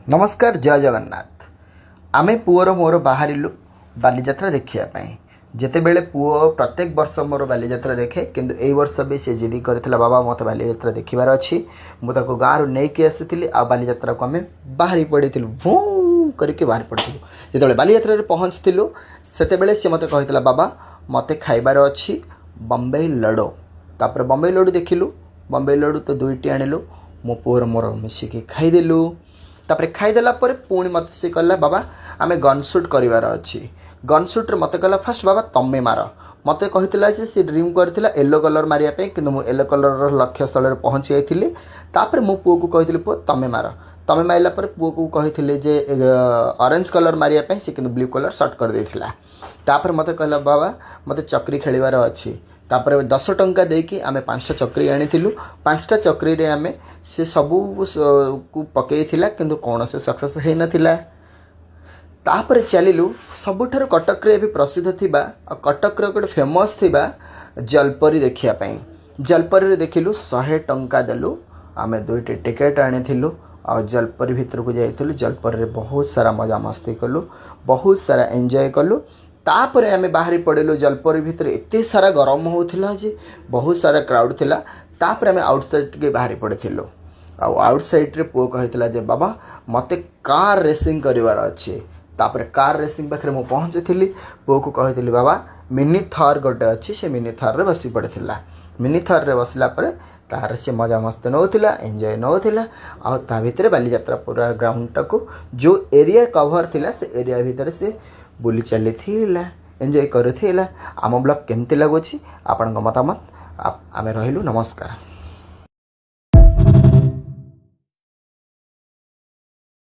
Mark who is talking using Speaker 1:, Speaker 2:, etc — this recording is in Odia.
Speaker 1: ନମସ୍କାର, ଜୟ ଜଗନ୍ନାଥ। ଆମେ ପୁଅର ମୋର ବାହାରିଲୁ ବାଲିଯାତ୍ରା ଦେଖିବା ପାଇଁ। ଯେତେବେଳେ ପୁଅ ପ୍ରତ୍ୟେକ ବର୍ଷ ମୋର ବାଲିଯାତ୍ରା ଦେଖେ, କିନ୍ତୁ ଏଇ ବର୍ଷ ବି ସେ ଜିଦି କରିଥିଲା, "ବାବା, ମୋତେ ବାଲିଯାତ୍ରା ଦେଖିବାର ଅଛି।" ମୁଁ ତାକୁ ଗାଁରୁ ନେଇକି ଆସିଥିଲି ଆଉ ବାଲିଯାତ୍ରାକୁ ଆମେ ବାହାରି ପଡ଼ିଥିଲୁ, ଭୁଁ କରିକି ବାହାରି ପଡ଼ିଥିଲୁ। ଯେତେବେଳେ ବାଲିଯାତ୍ରାରେ ପହଞ୍ଚିଥିଲୁ, ସେତେବେଳେ ସେ ମୋତେ କହିଥିଲା, "ବାବା, ମୋତେ ଖାଇବାର ଅଛି ବମ୍ବେ ଲଡ଼ୁ।" ତାପରେ ବମ୍ବେ ଲଡ଼ୁ ଦେଖିଲୁ। ବମ୍ବେ ଲଡ଼ୁ ତ ଦୁଇଟି ଆଣିଲୁ, ମୋ ପୁଅର ମୋର ମିଶିକି ଖାଇଦେଲୁ। ତାପରେ ଖାଇଦେଲା ପରେ ପୁଣି ମୋତେ ସେ କହିଲା, "ବାବା, ଆମେ ଗନ୍ ସୁଟ୍ କରିବାର ଅଛି।" ଗନ୍ ସୁଟ୍ରେ ମୋତେ କହିଲା, "ଫାର୍ଷ୍ଟ ବାବା, ତମେ ମାର।" ମୋତେ କହିଥିଲା ଯେ ସେ ଡ୍ରିମ୍ କରିଥିଲା ୟେଲୋ କଲର୍ ମାରିବା ପାଇଁ, କିନ୍ତୁ ମୁଁ ୟେଲୋ କଲର୍ର ଲକ୍ଷ୍ୟସ୍ଥଳରେ ପହଞ୍ଚି ଯାଇଥିଲି। ତାପରେ ମୁଁ ପୁଅକୁ କହିଥିଲି, "ପୁଅ, ତମେ ମାର।" ତମେ ମାରିଲା ପରେ ପୁଅକୁ କହିଥିଲି ଯେ ଅରେଞ୍ଜ କଲର୍ ମାରିବା ପାଇଁ, ସେ କିନ୍ତୁ ବ୍ଲୁ କଲର୍ ସଟ୍ କରିଦେଇଥିଲା। ତାପରେ ମୋତେ କହିଲା, "ବାବା, ମୋତେ ଚକ୍ରି ଖେଳିବାର ଅଛି।" ତାପରେ 10 ଟଙ୍କା ଦେଇକି ଆମେ ପାଞ୍ଚଟା ଚକ୍ରି ଆଣିଥିଲୁ। ପାଞ୍ଚଟା ଚକ୍ରିରେ ଆମେ ସେ ସବୁ କୁ ପକେଇଥିଲା, କିନ୍ତୁ କୌଣସି ସକ୍ସେସ୍ ହେଇନଥିଲା। ତାପରେ ଚାଲିଲୁ ସବୁଠାରୁ କଟକରେ ଏବେ ପ୍ରସିଦ୍ଧ ଥିବା ଆଉ କଟକର ଗୋଟେ ଫେମସ୍ ଥିବା ଜଲପରି ଦେଖିବା ପାଇଁ। ଜଲପରିରେ ଦେଖିଲୁ, 100 ଟଙ୍କା ଦେଲୁ, ଆମେ ଦୁଇଟି ଟିକେଟ୍ ଆଣିଥିଲୁ ଆଉ ଜଲପରି ଭିତରକୁ ଯାଇଥିଲୁ। ଜଲପରିରେ ବହୁତ ସାରା ମଜାମସ୍ତି କଲୁ, ବହୁତ ସାରା ଏନ୍ଜୟ କଲୁ। ତାପରେ ଆମେ ବାହାରି ପଡ଼ିଲୁ। ଜଲପରି ଭିତରେ ଏତେ ସାରା ଗରମ ହେଉଥିଲା ଯେ ବହୁତ ସାରା କ୍ରାଉଡ଼ ଥିଲା। ତାପରେ ଆମେ ଆଉଟ୍ ସାଇଡ଼୍ ଟିକେ ବାହାରି ପଡ଼ିଥିଲୁ ଆଉ ଆଉଟ୍ ସାଇଡ଼୍ରେ ପୁଅ କହିଥିଲା ଯେ, "ବାବା, ମୋତେ କାର୍ ରେସିଂ କରିବାର ଅଛି।" ତାପରେ କାର୍ ରେସିଂ ପାଖରେ ମୁଁ ପହଞ୍ଚିଥିଲି। ପୁଅକୁ କହିଥିଲି, "ବାବା, ମିନି ଥର୍ ଗୋଟେ ଅଛି।" ସେ ମିନି ଥର୍ରେ ବସି ପଡ଼ିଥିଲା। ମିନି ଥର୍ରେ ବସିଲା ପରେ ତାର ସେ ମଜାମସ୍ତି ନେଉଥିଲା, ଏନ୍ଜୟ ନେଉଥିଲା। ଆଉ ତା ଭିତରେ ବାଲିଯାତ୍ରା ପୁରା ଗ୍ରାଉଣ୍ଡଟାକୁ ଯେଉଁ ଏରିଆ କଭର୍ ଥିଲା, ସେ ଏରିଆ ଭିତରେ ସେ ବୁଲି ଚାଲିଥିଲା, ଏନ୍ଜୟ କରୁଥିଲା। ଆମ ବ୍ଲଗ୍ କେମିତି ଲାଗୁଛି, ଆପଣଙ୍କ ମତାମତ। ଆମେ ରହିଲୁ, ନମସ୍କାର।